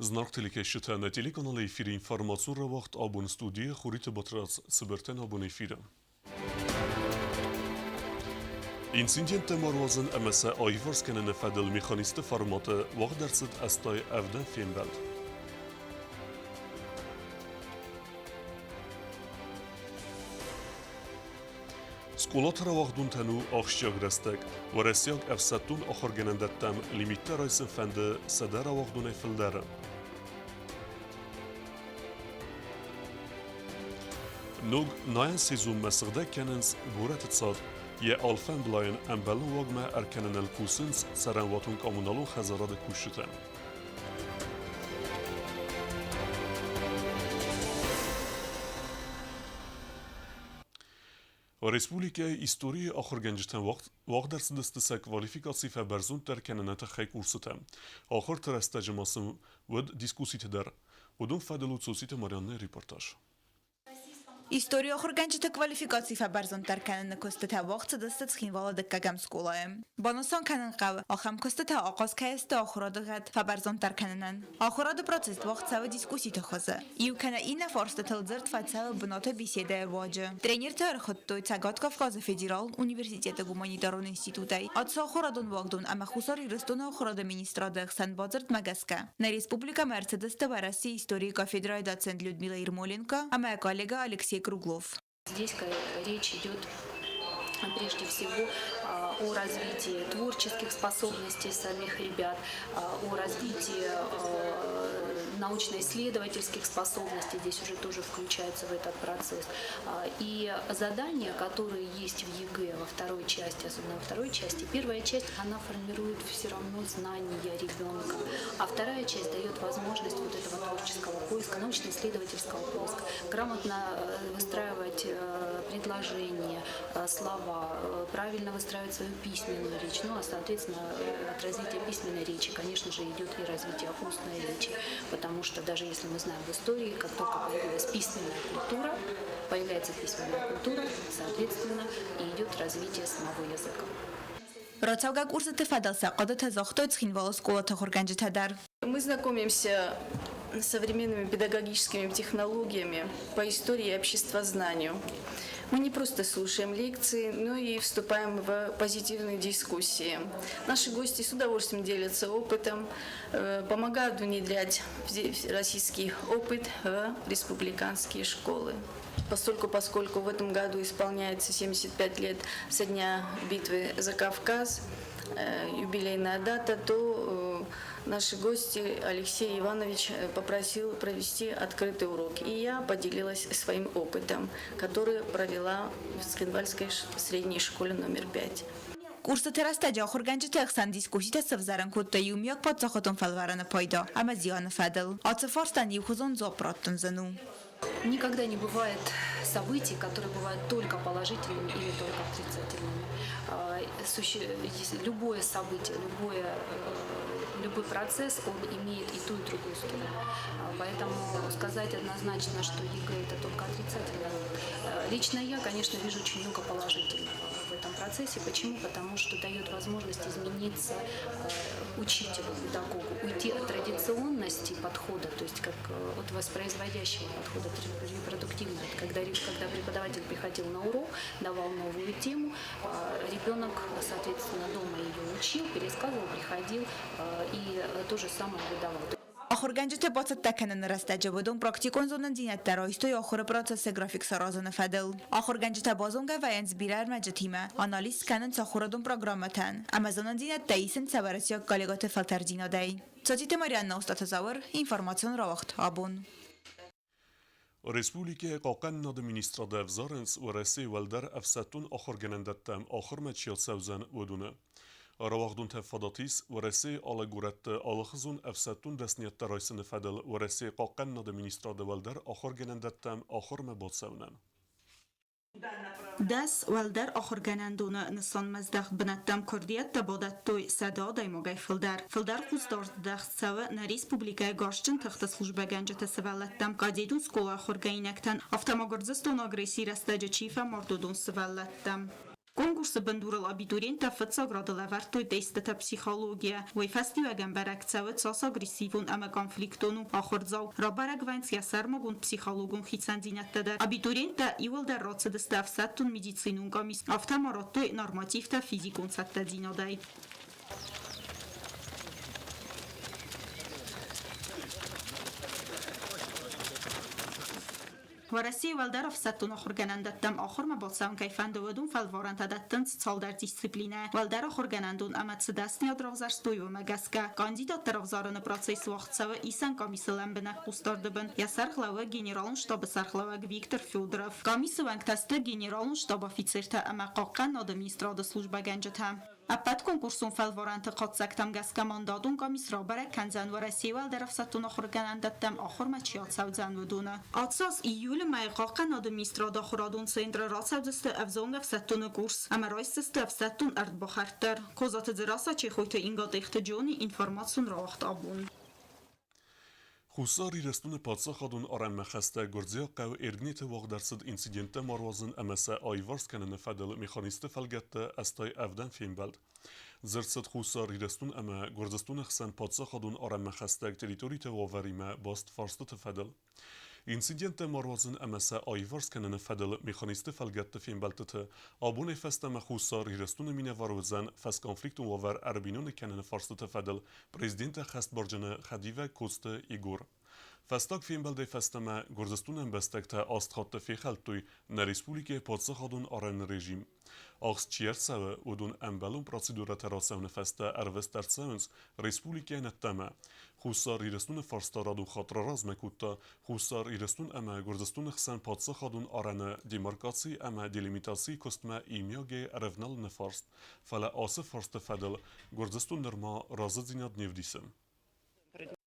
Зынаргъ телекӕсджытӕ, нӕ телеканалы эфиры информацион рауагъд абон студийы Хуриты Батрадз цыбыртӕн абон эфиры. Инциденттӕ ма руадзын ӕмӕ сӕ аиварс кӕныны фӕдыл механизмты форматы уагъд ӕрцыд 87 фембӕлд. Скъолаты рауагъдонтӕн у ахсджиаг рӕстӕг. Уӕрӕсейаг ӕфсӕддон ахуыргӕнӕндӕттӕм лимиттӕ райсын фӕнды 100 рауагъдонӕй фылдӕры. Ног найӕн сезонмӕ сыгъдӕг кӕнынц горӕты цад. Йӕ алфӕмблайӕн ӕмбӕлон уагмӕ ӕркӕныныл кусынц цӕрӕнуатон-коммуналон хӕдзарады кусджытӕ. Республикӕйы историйы ахуыргӕнджытӕн уагъд ӕрцыдысты сӕ квалификаци фӕбӕрзонддӕр кӕныны тыххӕй курсытӕ. Ахуырты рӕстӕджы ма сын уыд дискусситы дӕр. Уыдон фӕдыл у Цоциты Марианнӕйы репортаж. Историйы ахуыргӕнджыты квалификаци фӕбӕрзонддӕр кӕныны куыстытӕ уагъд цыдысты Цхинвалы дыккӕгӕм скъолайы. Банысан кӕнын хъӕуы, ахӕм куыстытӕ ахъаз кӕй сты ахуырады гъӕд фӕбӕрзонддӕр кӕнынӕн. Ахуырады процесс уагъд цӕуы дискусситы хуызы. Иу кӕнӕ иннӕ фарстытыл дзырд фӕцӕуы бынаты беседӕйы руаджы. Тренертӕ ӕрхуыдтой Цӕгат Кавказы федералон университеты гуманитарон институтӕй, ацы ахуырадон уагдон ӕмӕ Хуссар Ирыстоны ахуырады министрады ӕхсӕн бадзырдмӕ гӕсгӕ. Нӕ республикӕмӕ ӕрцыдысты Уӕрӕсейы историйы кафедрӕйы доцент Людмила Ермоленко ӕмӕ коллегӕ Алексей Круглов. Здесь речь идет прежде всего о развитии творческих способностей самих ребят, о развитии научно-исследовательских способностей, здесь уже тоже включается в этот процесс. И задания, которые есть в ЕГЭ во второй части, особенно во второй части, первая часть, она формирует все равно знания ребенка, а вторая часть дает возможность вот этого творческого поиска, научно-исследовательского поиска, грамотно выстраивать предложения, слова, правильно выстраивать свою письменную речь. Ну, а, соответственно, от развития письменной речи, конечно же, идет и развитие устной речи, потому что даже если мы знаем в истории, как только появилась письменная культура, появляется письменная культура, соответственно, и идет развитие самого языка. Рацӕугӕ курсыты фӕдыл сӕ хъуыдытӕ загътой Цхинвалы скъолаты ахуыргӕнджытӕ дӕр. Мы знакомимся с современными педагогическими технологиями по истории и обществознанию. Мы не просто слушаем лекции, но и вступаем в позитивные дискуссии. Наши гости с удовольствием делятся опытом, помогают внедрять российский опыт в республиканские школы. Постольку, поскольку в этом году исполняется 75 лет со дня битвы за Кавказ, юбилейная дата, то наши гости Алексей Иванович попросил провести открытый урок. И я поделилась своим опытом, который провела в Цхинвальской средней школе номер 5. Курсыты рӕстӕджы ахуыргӕнджыты ӕхсӕн дискусситӕ сӕвзӕрын кодтой иумиаг паддзахадон фӕлварӕны пайда ӕмӕ зианы фӕдыл. Ацы фарстӕн иухуызон дзуапп раттын зын у. Никогда не бывает событий, которые бывают только положительными или только отрицательными. Любое событие, любой процесс, он имеет и ту, и другую сторону. Поэтому сказать однозначно, что ЕГЭ это только отрицательно. Лично я, конечно, вижу очень много положительного в этом процессе. Почему? Потому что дает возможность измениться учителю, педагогу, уйти от традиционности подхода, то есть как от воспроизводящего подхода, репродуктивного. Когда преподаватель приходил на урок, давал новую тему, ребенок, соответственно, дома ее учил, пересказывал, приходил и то же самое выдавал. Ахуыргӕнджыты бацӕттӕ кӕныны рӕстӕджы уыдон практикон зонындзинӕдтӕ райстой ахуыры процессы график саразыны фӕдыл. Ахуыргӕнджытӕ базонгӕ вӕййынц бирӕ ӕрмӕджытимӕ, анализ кӕнынц ахуырадон программӕтӕн ӕмӕ зонындзинӕдтӕ исынц сӕ уӕрӕсейаг коллегӕты фӕлтӕрддзинадӕй. Цоциты Марианна, Остъаты Зауыр, информацион рауагъд абон. Республикӕйы Хъахъхъӕнынады министрады ӕвзарынц Уӕрӕсейы уӕлдӕр ӕфсӕддон ахуыргӕнӕндӕттӕм ахуырмӕ чи ацӕудзӕн, уыдоны. Рауагъдонтӕ фадат ис Уӕрӕсейы алы горӕтты алыхуызон ӕфсӕддон дӕсныйӕдтӕ райсыны фӕдыл Уӕрӕсейы Хъахъхъӕнынады министрады уӕлдӕр ахуыргӕнӕндӕттӕм ахуырмӕ бацӕуынӕн. 10 уӕлдӕр ахуыргӕнӕндоны нысанмӕздӕхт бынӕттӕм куырдиӕттӕ бадӕттой 100 адӕймагӕй фылдӕр. Фылдӕр хъусдард здӕхт цӕуы нӕ республикӕйы гарзджын тыхты службӕгӕнджыты сывӕллӕттӕм, кадетон скъолайы ахуыргӕнинӕгтӕн, афтӕ ма Гуырдзыстоны агрессийы рӕстӕджы чи фӕмард, уыдон сывӕллӕттӕм. Конкурсы бындурыл абитуриенттӕ фыццаг рады лӕвӕрдтой тестытӕ психологийӕ. Уый фӕстиуӕгӕн бӕрӕг цӕуы, цас агрессивон ӕмӕ конфликтон у ахуырдзау. Рабӕрӕг вӕййынц йӕ сӕрмагонд психологон хицӕндзинӕдтӕ дӕр. Абитуриенттӕ иууылдӕр рацыдысты ӕфсӕддон-медицинон къамис, афтӕ ма радтой нормативтӕ физикон цӕттӕдзинадӕй. Уӕрӕсейы уӕлдӕр ӕфсӕддон ахуыргӕнӕндӕттӕм ахуырмӕ бацӕуын кӕй фӕнды, уыдон фӕлварӕнтӕ дӕттынц цалдӕр дисциплинӕйӕ. Уӕлдӕр ахуыргӕнӕндон ӕмӕ цы дӕсныйад равзӕрстой, уымӕ гӕсгӕ. Кандидатты равзарыны процесс уагъд цӕуы исӕн къамисы лӕмбынӕг хъусдарды бын. Йӕ сӕргълӕууӕг генералон штабы сӕргълӕууӕг Виктор Федоров. Къамисы уӕнгтӕ сты генералон штабы офицертӕ ӕмӕ хъахъхъӕнынады министрады службӕгӕнджытӕ. Ӕппӕт конкурсон фӕлварӕнты хатдзӕгтӕм гӕсгӕ мандатон къамис рабӕрӕг кӕндзӕн Уӕрӕсейы уӕлдӕр ӕфсӕддон ахуыргӕнӕндӕттӕм ахуырмӕ чи ацӕудзӕн, уыдоны. Ацы аз июлы мӕйы Хъахъхъӕнады министрады ахуырадон центры рацӕудзысты ӕвзонг ӕфсӕддоны курс ӕмӕ райсдзысты ӕфсӕддон ӕрдбахӕрд дӕр. Козаты Дзерассӕ, Чехойты Инга, Тъехты Джони, информацион рауагъд абон. Хуссар Ирыстоны паддзахадон арӕнмӕ хӕстӕг гуырдзиаг хъӕу Эргнеты уагъд ӕрцыд инциденттӕ ма руадзын ӕмӕ сӕ аиварс кӕныны фӕдыл механизмты фӕлгӕтты 87-ӕм фембӕлд. Дзырд цыд Хуссар Ирыстон ӕмӕ Гуырдзыстоны хсӕн паддзахадон арӕнмӕ хӕстӕг территориты уавӕримӕ баст фарстыты фӕдыл. Инциденттӕ ма руадзын ӕмӕ сӕ аиварс кӕныны фӕдыл механизмты фӕлгӕтты фембӕлдтыты абонӕй фӕстӕмӕ Хуссар Ирыстоны минӕвар уыдзӕн фӕсконфликтон уавӕр ӕрбиноныг кӕныны фарстыты фӕдыл Президенты ӕххӕстбарджыны хӕдивӕг Коцты Егор. Фӕстаг фембӕлдӕй фӕстӕмӕ Гуырдзыстоны ӕмбӕстӕгтӕ аст хатты фехӕлдтой нӕ республикӕйы паддзахадон арӕны режим. Ахст чи ӕрцӕуы, уыдон ӕмбӕлон процедурӕтӕ рацӕуыны фӕстӕ ӕрвыст ӕрцӕуынц республикӕйӕн ӕддӕмӕ. Хуссар Ирыстоны фарста радон хатт раразмӕ кодта Хуссар Ирыстон ӕмӕ Гуырдзыстоны хсӕн паддзахадон арӕны демаркаци ӕмӕ делимитацийы куыстмӕ иумиагӕй ӕрӕвналыны фарст. Фӕлӕ ацы фарсты фӕдыл Гуырдзыстон нырма разыдзинад не вдисы.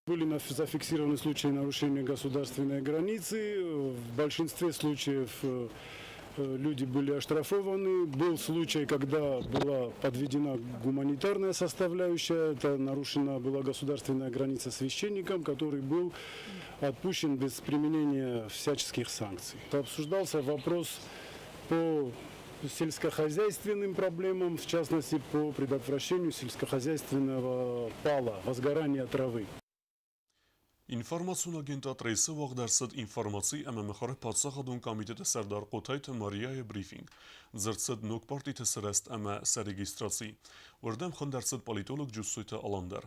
Были зафиксированы случаи нарушения государственной границы. В большинстве случаев люди были оштрафованы. Был случай, когда была подведена гуманитарная составляющая. Это нарушена была государственная граница священником, который был отпущен без применения всяческих санкций. Обсуждался вопрос по сельскохозяйственным проблемам, в частности по предотвращению сельскохозяйственного пала, возгорания травы. Информацион агентад Рейсы уагъд ӕрцыд информаци ӕмӕ мыхуыры паддзахадон комитеты сӕрдар Хъотайты Марияйы брифинг. Дзырд цыд ног партиты сырӕзт ӕмӕ сӕ регистраци. Уырдӕм хуынд ӕрцыд политолог Джуссойты Алан дӕр.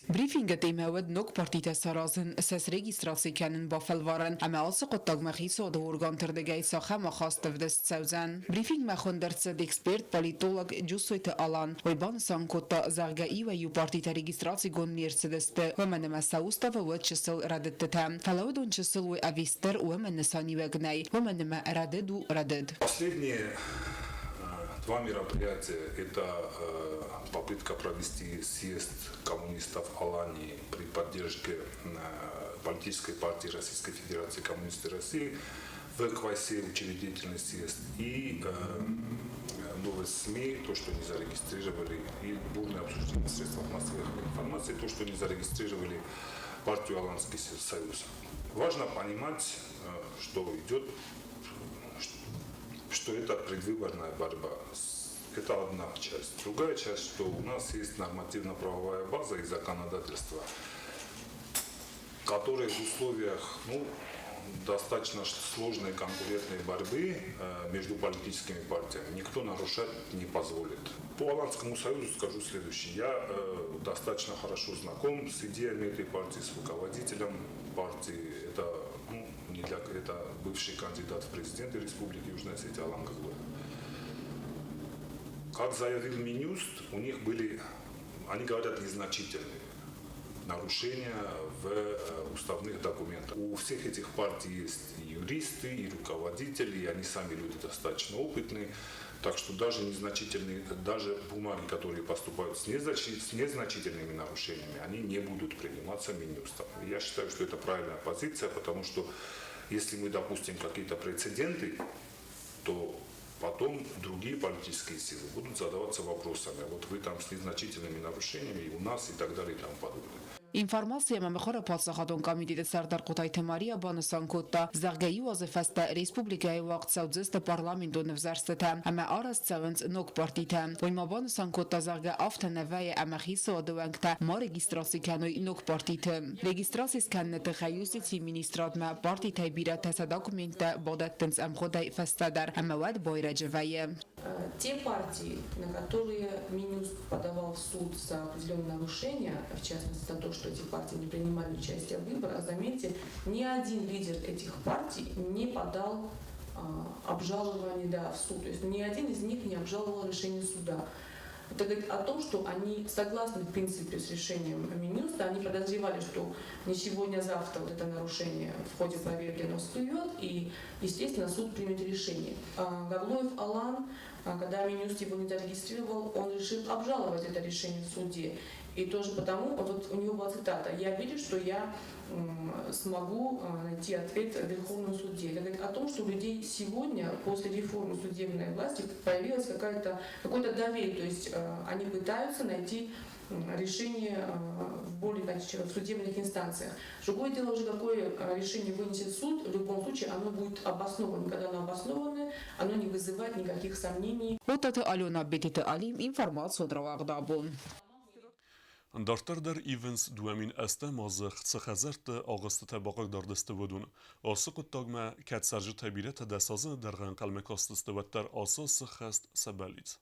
Брифингы темӕ уыд ног партитӕ саразын, сӕ срегистраци кӕнын бафӕлварын ӕмӕ ацы хъуыддагмӕ хицауады органты рдыгӕй цахӕм ахаст ӕвдыст цӕудзӕн. Брифингмӕ хуынд ӕрцыд эксперт, политолог Джусойты Алан. Уый банысан кодта, зӕгъгӕ, иуӕй-иу партитӕ регистрацигонд не рцыдысты, уымӕн ӕмӕ сӕ уставы уыд чысыл рӕдыдтытӕ. Фӕлӕ уыдон чысыл уой ӕви стыр, уымӕн нысаниуӕг нӕй, уымӕн ӕмӕ рӕдыд у рӕдыд. Последние два мероприятия – это попытка провести съезд коммунистов Алании при поддержке политической партии Российской Федерации Коммунисты России в Квасе учредительный съезд и новость СМИ, то, что не зарегистрировали, и бурное обсуждение в средствах массовой информации, то, что не зарегистрировали партию Аланский союз. Важно понимать, что идет, что это предвыборная борьба. Это одна часть. Другая часть, что у нас есть нормативно-правовая база и законодательство, которые в условиях, ну, достаточно сложной конкурентной борьбы между политическими партиями никто нарушать не позволит. По Аланскому союзу скажу следующее. Я достаточно хорошо знаком с идеями этой партии, с руководителем партии. Это, ну, не для, это бывший кандидат в президенты Республики Южная Осетия Алан Гаглоев. Как заявил Минюст, у них были, они говорят, незначительные нарушения в уставных документах. У всех этих партий есть и юристы, и руководители, и они сами люди достаточно опытные. Так что даже незначительные, даже бумаги, которые поступают с незначительными нарушениями, они не будут приниматься Минюстом. Я считаю, что это правильная позиция, потому что если мы допустим какие-то прецеденты, то Потом другие политические силы будут задаваться вопросами: а вот вы там с незначительными нарушениями, и у нас, и так далее, и тому подобное. Информаци ӕмӕ мыхуыры паддзахадон комитеты сӕрдар Хъотайты Мария банысан кодта, зӕгъгӕ, иу азы фӕстӕ республикӕйы уагъд цӕудзысты парламентон ӕвзӕрстытӕ ӕмӕ арӕзт цӕуынц ног партитӕ. Уый ма банысан кодта, зӕгъгӕ, афтӕ нӕ вӕййы ӕмӕ хицауады уӕнгтӕ ма регистраци кӕной ног партиты. Регистраци скӕныны тыххӕй юстицийы министрадмӕ партитӕй бирӕтӕ сӕ документтӕ бадӕттынц ӕмгъуыдӕй фӕстӕдӕр ӕмӕ уӕд байрӕджы вӕййы. Те партии, на которые Минюст подавал в суд за определенные нарушения, в частности за то, что эти партии не принимали участие в выборах, заметьте, ни один лидер этих партий не подал обжалование, да, в суд. То есть ни один из них не обжаловал решение суда. Это говорит о том, что они согласны в принципе с решением Минюста, они подозревали, что не сегодня, а завтра вот это нарушение в ходе проверки оно всплывет, и, естественно, суд примет решение. Гаглоев Алан, когда Минюст его не зарегистрировал, он решил обжаловать это решение в суде. И тоже потому, вот у него была цитата: «Я верю, что я смогу найти ответ в Верховном суде». Это говорит о том, что у людей сегодня, после реформы судебной власти, появилось какое-то доверие. То есть они пытаются найти решение в более, значит, в судебных инстанциях. Другое дело уже, какое решение вынесет суд, в любом случае оно будет обосновано. Когда оно обосновано, оно не вызывает никаких сомнений. Хъотаты Алена, Бететы Алим, информацион рауагъд абон. Дарддӕр дӕр ивынц 2008 азы цы хӕдзӕртты агъуыстытӕ бахъыгдард сты, уыдон. Ацы хъуыддагмӕ кӕд цӕрджытӕй бирӕтӕ 10 азы дӕргъы ӕнхъӕлмӕ кастысты, уӕддӕр ацы сыххӕст сӕ бӕллиц.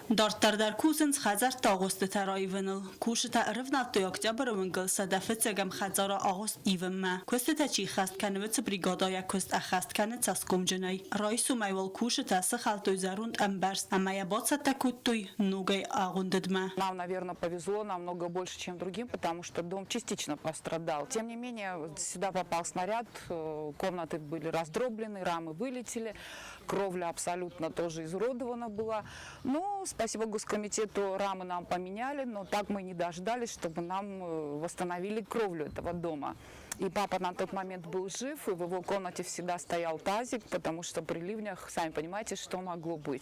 Дарддӕр дӕр кусынц хӕдзӕртты агъуыстытӕ раивыныл. Кусджытӕ ӕрывнӕлдтой Октябры уынгыл 101-ӕм хӕдзары агъуыст ивынмӕ. Куыстытӕ чи ххӕст кӕны, уыцы бригадӕ йӕ куыст ӕххӕст кӕны цӕсгомджынӕй. Райсомӕй уал кусджытӕ сыхӕлдтой зӕронд ӕмбӕрзт ӕмӕ йӕ бацӕттӕ кодтой ногӕй агъуындыдмӕ. Нам, наверное, повезло намного больше, чем другим, потому что дом частично пострадал. Тем не менее, сюда попал снаряд, комнаты были раздроблены, рамы вылетели, кровля абсолютно тоже изуродована была. Ну, спасибо госкомитету, рамы нам поменяли, но так мы не дождались, чтобы нам восстановили кровлю этого дома. И папа на тот момент был жив, и в его комнате всегда стоял тазик, потому что при ливнях, сами понимаете, что могло быть.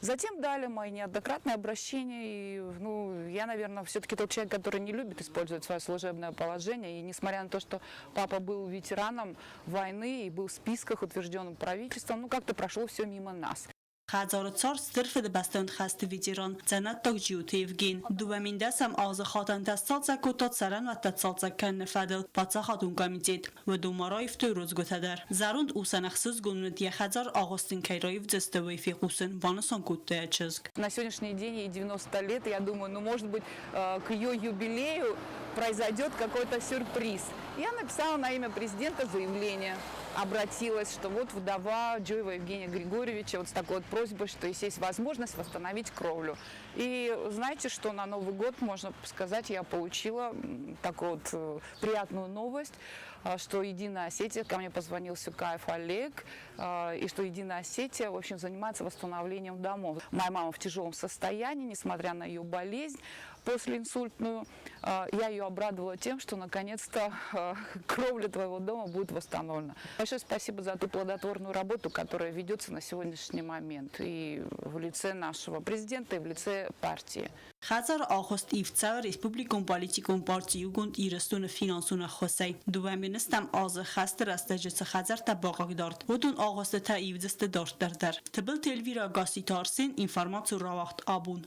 Затем дали мои неоднократные обращения, и, ну, я, наверное, все-таки тот человек, который не любит использовать свое служебное положение, и несмотря на то, что папа был ветераном войны и был в списках, утвержденным правительством, ну, как-то прошло все мимо нас. Хӕдзары цар стыр Фыдыбӕстӕйон хӕсты ветеран, дзӕнӕттаг Джиоты Евген. 2010 азы хатӕнтӕ сцалцӕг кодта цӕрӕнуӕттӕ цалцӕг кӕныны фӕдыл паддзахадон комитет. Уыдон ма раивтой рудзгуытӕ дӕр. Зӕронд усӕн ӕхсызгон уыд, йӕ хӕдзар агъуыст ын кӕй раивдзысты, уый фехъусын, банысан кодта йӕ чызг. На сегодняшний день ей 90 лет, я думаю, ну, может быть, к ее юбилею произойдет какой-то сюрприз. Я написала на имя президента заявление, обратилась, что вот вдова Джоева Евгения Григорьевича вот с такой вот просьбой, что если есть возможность восстановить кровлю. И знаете, что на Новый год, можно сказать, я получила такую вот приятную новость, что Единая Осетия, ко мне позвонил Сюкаев Олег, и что Единая Осетия, в общем, занимается восстановлением домов. Моя мама в тяжелом состоянии, несмотря на ее болезнь послеинсультную. Я ее обрадовала тем, что наконец-то кровля твоего дома будет восстановлена. Большое спасибо за ту плодотворную работу, которая ведется на сегодняшний момент и в лице нашего президента, и в лице партии. Хӕдзары агъуыст ивд цӕуы республикон политикон парти Иугонд Ирыстоны финансон ӕххуысӕй. 2010 азы хӕсты рӕстӕджы цы хӕдзӕрттӕ бахъыгдард, уыдон агъуыстытӕ ивдзысты дарддӕр дӕр. Тыбылты Эльвира, Гасситы Арсен, информацион рауагъд Абон.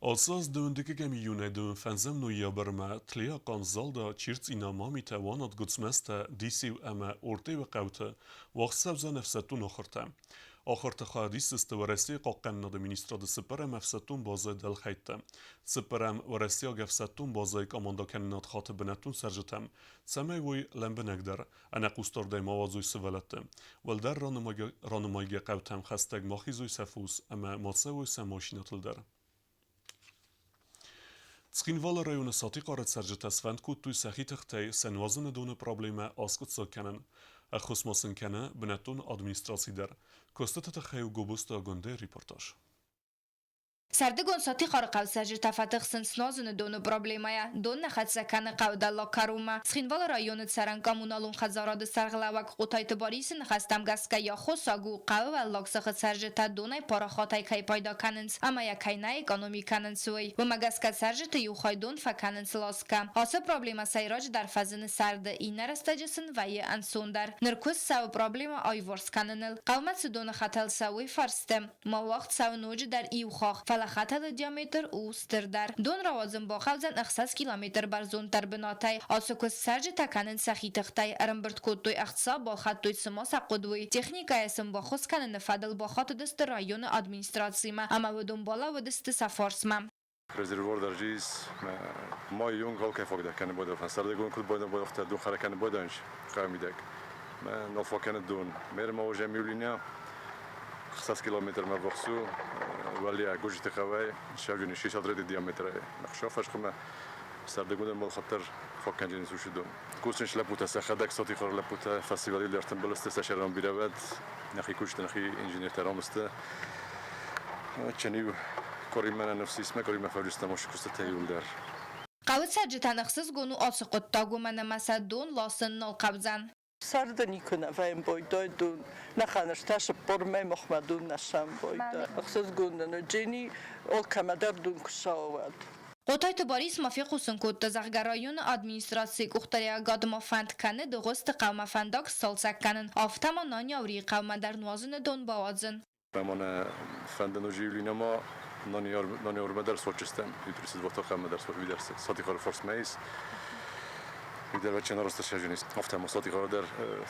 Ацы аз 22 июнӕй 25 ноябрмӕ Тлиа, Залда, Чирцъина, Мамитӕ, Уанат, Гуыцмӕзтӕ, Дисеу ӕмӕ Ортъеуы хъӕуты уагъд цӕудзӕн ӕфсӕддон ахуыртӕ. Ахуырты хайад исдзысты Уӕрӕсейы хъахъхъӕнынады министрады цыппӕрӕм ӕфсӕддон базӕйы дӕлхӕйттӕ. Цыппӕрӕм уӕрӕсейаг ӕфсӕддон базӕйы командакӕнынад хаты бынӕттон цӕрджытӕм, цӕмӕй уой лӕмбынӕгдӕр, ӕнӕхъусдардӕй ма уадзой сывӕллӕтты. Уӕлдӕр ранымайгӕ хъӕутӕм хӕстӕг ма хизой сӕ фос ӕмӕ ма цӕуой сӕ машинӕтыл дӕр. Цхинвалы районы Сатихъары цӕрджытӕ сфӕнд кодтой сӕхи тыхтӕй сӕ нуазыны доны проблемӕ аскъуыддзаг кӕнын. Ӕххуыс ма сын кӕны бынӕттон администраци дӕр. Куыстыты тыххӕй у Гобозты Агуындӕйы репортаж. Сӕрдыгон Сатихъары хъӕуы цӕрджытӕ фӕтыхсынц нуазыны доны проблемӕйӕ. Дон нӕ хӕццӕ кӕны хъӕуы дӕллаг кӕронмӕ. Цхинвалы районы цӕрӕн коммуналон хӕдзарады сӕргълӕууӕг Хъотайты Барисы ныхӕстӕм гӕсгӕ йӕ аххосаг у, хъӕуы уӕллаг сыхы цӕрджытӕ донӕй парахатӕй кӕй пайда кӕнынц ӕмӕ йӕ кӕй нӕ экономи кӕнынц, уый. Уымӕ гӕсгӕ цӕрджыты иу хай дон фӕкӕнынц ласгӕ. Ацы проблемӕ сӕйраджыдӕр фӕзыны сӕрды, иннӕ рӕстӕджы сын вӕййы ӕнцондӕр. Ныр куыст цӕуы проблемӕ аиуварс кӕныныл. Хъӕумӕ цы доны хӕтӕл цӕуы, уый фӕрсты. Ма уагъд цӕуы ноджыдӕр иу хахх, фӕлӕ хӕтӕлы диаметр у стырдӕр. Дон рауадзын бахъӕудзӕн 6 километр бӕрзонддӕр бынатӕй. Ацы куыст цӕрджытӕ кӕнынц сӕхи тыхтӕй, ӕрӕмбырд кодтой ӕхца, балхӕдтой цыма сӕ хъуыд, уый. Техникӕйӕ сын баххуыс кӕныны фӕдыл бахатыдысты районы администрацимӕ ӕмӕ уыдон балӕууыдысты сӕ фарсмӕ. Резервуар дӕр ис, ма июн галкӕй фагдӕ кӕны бодӕ, сӕрдыгон куд бодӕ бодӕхтӕ дон хӕрӕ кӕны бодӕнч хъӕумидӕг. Нофа кӕны дон. Мер ма уже мюлиня 6 километрмӕ вахсу, уӕлиа Гуджиты хъӕуӕй, шавджуни 63 диаметрӕй. Ӕхсӕв фӕсхъумӕ сӕрдыгон мал хаттар факкӕнджын суши дон. Кусынч лӕппутӕ сӕхӕдӕг сотихор лӕппутӕ фӕсивӕди лӕртӕмбӕлысты сӕ сӕрӕн бирӕвӕд, нӕхи куысты нӕхи инженертӕ рамысты. Чӕниу къуыримӕ нӕ ныфс ис, мӕ къуыримӕ фӕвдыстам уыцы куыстытӕ иууылдӕр. Хъӕуы цӕрджытӕн ӕхсызгон у ацы хъуыддаг, уымӕн ӕмӕ сӕ дон ласын нал хъӕудзӕн. Сӕрды никуы нӕ фӕмбойдтой дон. Нӕхъӕнӕстӕ 40 мӕй махмӕ дон нӕ сӕмбойдта. Ӕхсызгон нын у, Джени алкӕмӕ дӕр дон куы ссӕуа, уӕд. Хъотайты Барис ма фехъусын кодта, зӕгъгӕ, районы администрацийы къухдариуӕгад ма фӕнд кӕны Дыгъуызты хъӕумӕ фӕндаг сцалцӕг кӕнын, афтӕ ма Наниаурийы хъӕумӕ дӕр нуазыны дон бауадзын. Мӕнӕ фӕндын уже июлинӕмӕ ноябрьмӕ дӕр сочистӕм. 32 хъӕумӕ дӕр Сатихъары фарсмӕ ис. Видӕрвӕччӕн арӕзт сӕжын ис. Афтӕ ма Сатихъары дӕр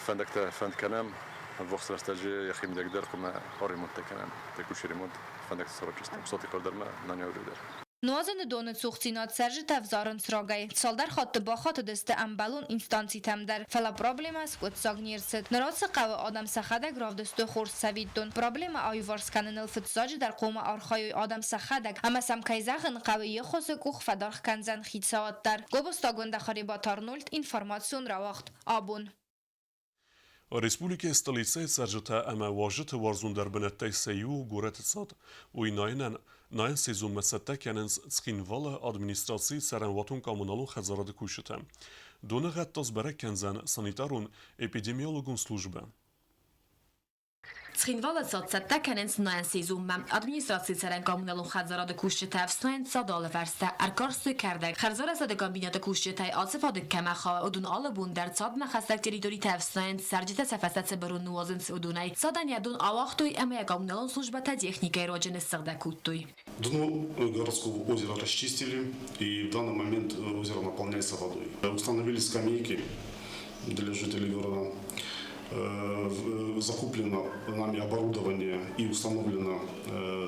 фӕндӕгтӕ фӕнд кӕнӕм. Ӕввахс рӕстӕджы йӕхи мидӕг дӕр хъуамӕ ремонттӕ кӕнӕм. Текущий ремонт фӕндӕгты сорочистӕм. Сатихъары дӕр ма ноябры дӕр. Нуазыны доны цухдзинад цӕрджытӕ ӕвзарынц рагӕй. Цалдӕр хатты бахатыдысты ӕмбӕлон инстанцитӕм дӕр, фӕлӕ проблемӕ скъуыддзаг не рцыд. Ныр ацы хъӕуы адӕм сӕхӕдӕг равдыстой хорз цӕвиттон. Проблемӕ аиуварс кӕныныл фыццаджыдӕр хъуамӕ архайой адӕм сӕхӕдӕг, ӕмӕ сӕм, кӕй зӕгъын хъӕуы, йе ххуысы къух фӕдаргъ кӕндзӕн хицауад дӕр. Гобозты Агуындӕ, Харебаты Арнольд, информацион рауагъд «Абон». Республикӕйы столицӕйы цӕрджытӕ ӕмӕ уазджыты уарзондӕр бынӕттӕй сӕ иу у горӕты цад. Уый найынӕн найӕн сезонмӕ цӕттӕ кӕнынц Цхинвалы администрацийы цӕрӕнуатон-коммуналон хӕдзарады кусджытӕ. Доны гъӕд та сбӕрӕг кӕндзӕн санитарон-эпидемиологон службӕ. Цхинвалы цад цӕттӕ кӕнынц найӕн сезонмӕ. Администрацийы цӕрӕн коммуналон хӕдзарады кусджытӕ ӕфснайынц цады алывӕрстӕ, ӕркарстой кӕрдӕг. Хӕрзарӕзтады комбинаты кусджытӕй ацы фадыг кӕмӕ хауы, уыдон алы бон дӕр цадмӕ хӕстӕг территоритӕ ӕфснайынц, цӕрджытӕ сӕ фӕстӕ цы бырон ныуадзынц, уыдонӕй. Цадӕн йӕ дон ауагътой ӕмӕ йӕ коммуналон службӕтӕ техникӕйы руаджы ныссыгъдӕг кодтой. Дно городского озера расчистили, и в данный момент озеро наполняется водой. Установили скамейки для жителей города. Закуплено нами оборудование и установлена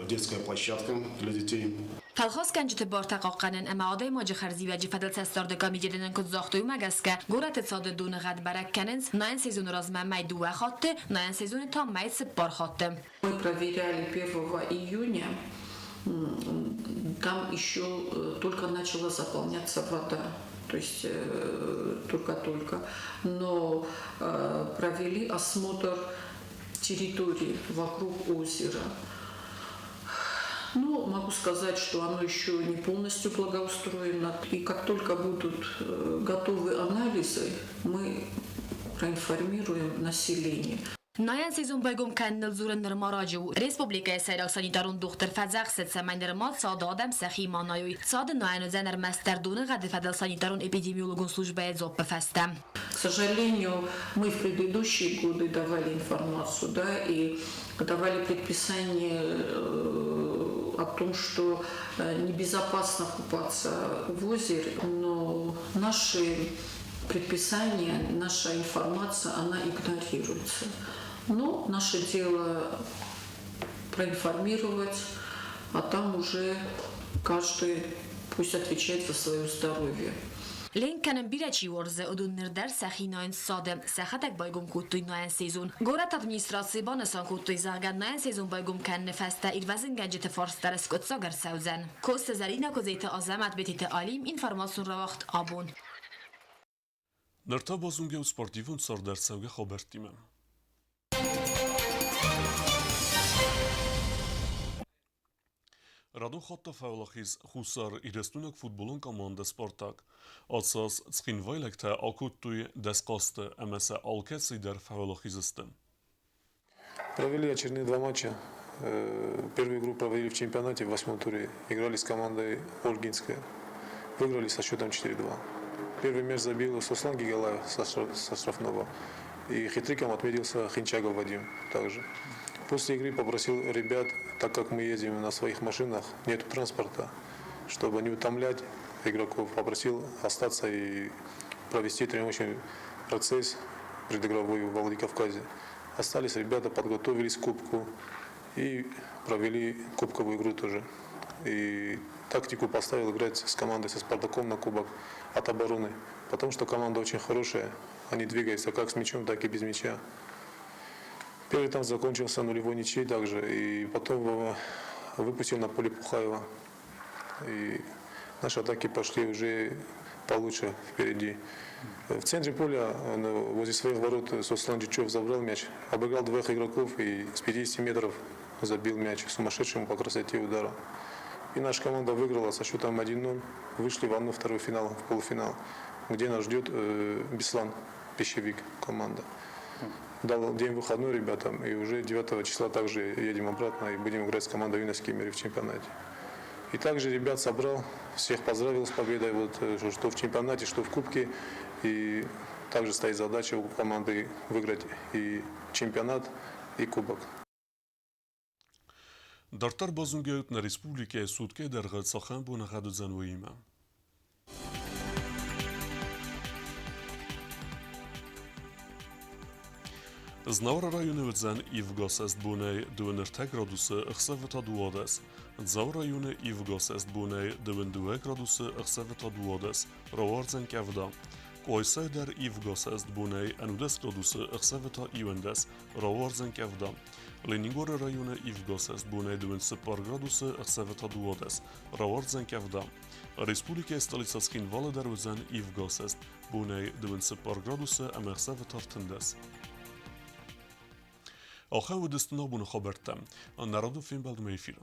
детская площадка для детей. Фӕлхасгӕнджыты бартӕ хъахъхъӕнын ӕмӕ адӕймаджы хӕрзиуӕджы фӕдыл цӕстдарды комитеты нын куыд загътой, уымӕ гӕсгӕ горӕты цады доны гъӕд бӕрӕг кӕнынц найӕн сезоны размӕ мӕй дыууӕ хатты, найӕн сезоны та мӕй цыппар хатты. Мы проверяли 1 июня, там еще только начала заполняться вода, то есть только-только. Но провели осмотр территории вокруг озера. Ну, могу сказать, что оно еще не полностью благоустроено. И как только будут готовы анализы, мы проинформируем население. Найӕн сезон байгом кӕныныл дзурын нырма раджы у. Республикӕйы сӕйраг санитарон дохтыр фӕдзӕхсы, цӕмӕй нырма цады адӕм сӕхи ма найой. Цады найӕн уыдзӕн ӕрмӕстдӕр доны гъӕды фӕдыл санитарон-эпидемиологон службӕйы дзуаппы фӕстӕ. К сожалению, мы в предыдущие годы давали информацию, да, и давали предписание о том, что небезопасно купаться в озере, но наши предписания, наша информация, она игнорируется. Но наше дело проинформировать, а там уже каждый пусть отвечает за свое здоровье. Ленк кӕнын бирӕ чи уарзы, уыдон ныр дӕр сӕхи найынц цады. Сӕхӕдӕг байгом кодтой найӕн сезон. Горӕты администрацийы банысан кодтой, зӕгъгӕ, найӕн сезон байгом кӕныны фӕстӕ ирвӕзынгӕнджыты фарст дӕр скъуыддзаг ӕрцӕудзӕн. Коцты Зӕринӕ, Куыдзеты Азӕмӕт, Бететы Алим, информацион рауагъд «Абон». Ныр та базонгӕ у спортивон цардӕрцӕугӕ хабӕрттимӕ. Радон хатт фӕуӕлахиз Хуссар Ирыстойнаг футболон командӕ «Спартак». Ацы аз цхинвайлӕгтӕ акодтой 10 хъазты ӕмӕ сӕ алкӕцыйы дӕр фӕуӕлахиз сты. Провели очередные два матча. Первую игру провели в чемпионате в восьмом туре. Играли с командой Ольгинская. Выиграли со счетом 4-2. Первый мяч забил Суслан Гигалаев со штрафного. И хитриком отметился Хинчагов Вадим также. После игры попросил ребят, так как мы ездим на своих машинах, нет транспорта, чтобы не утомлять игроков, попросил остаться и провести тренировочный процесс предыгровой в Владикавказе. Остались ребята, подготовились к кубку и провели кубковую игру тоже. И тактику поставил играть с командой, со «Спартаком» на кубок от обороны, потому что команда очень хорошая, они двигаются как с мячом, так и без мяча. Первый там закончился нулевой ничьей также, и потом выпустил на поле Пухаева. И наши атаки пошли уже получше впереди. В центре поля, возле своих ворот, Суслан Джичев забрал мяч, обыграл двоих игроков и с 50 метров забил мяч сумасшедшему по красоте удара. И наша команда выиграла со счетом 1-0. Вышли в 1-2 финал, в полуфинал, где нас ждет Беслан, пищевик команда. Дал день выходной ребятам, и уже 9 числа также едем обратно и будем играть с командой Юность Кемери в чемпионате. И также ребят собрал, всех поздравил с победой, вот, что в чемпионате, что в кубке. И также стоит задача у команды выиграть и чемпионат, и кубок. Дарддӕр базонгӕ нӕ республикӕйы суткӕйы дӕргъы цахӕм боныгъӕд уыдзӕн, уыимӕ. Знауыры районы уыдзӕн ивгӕ бонӕй 23 градусы, ӕхсӕвы та 12. Дзауы районы ивгӕ бонӕй 22 градусы, ӕхсӕвы та 12. Рауардзӕн къӕвда. Къуайсайы дӕр ивгӕ бонӕй 11 градусы, ӕхсӕвы та 11. Рауардзӕн къӕвда. Ленингоры районы ивгӕ бонӕй 24 градусы, ӕхсӕвы та 12. Рауардзӕн къӕвда. Республикӕйы столицӕ Цхинвалы дӕр уыдзӕн ивгӕ бонӕй 24 градусы ӕмӕ ӕхсӕвы та 13. Ахӕм уыдысты нӕ абоны хабӕрттӕ. Нӕ радон фембӕлдмӕ эфиры.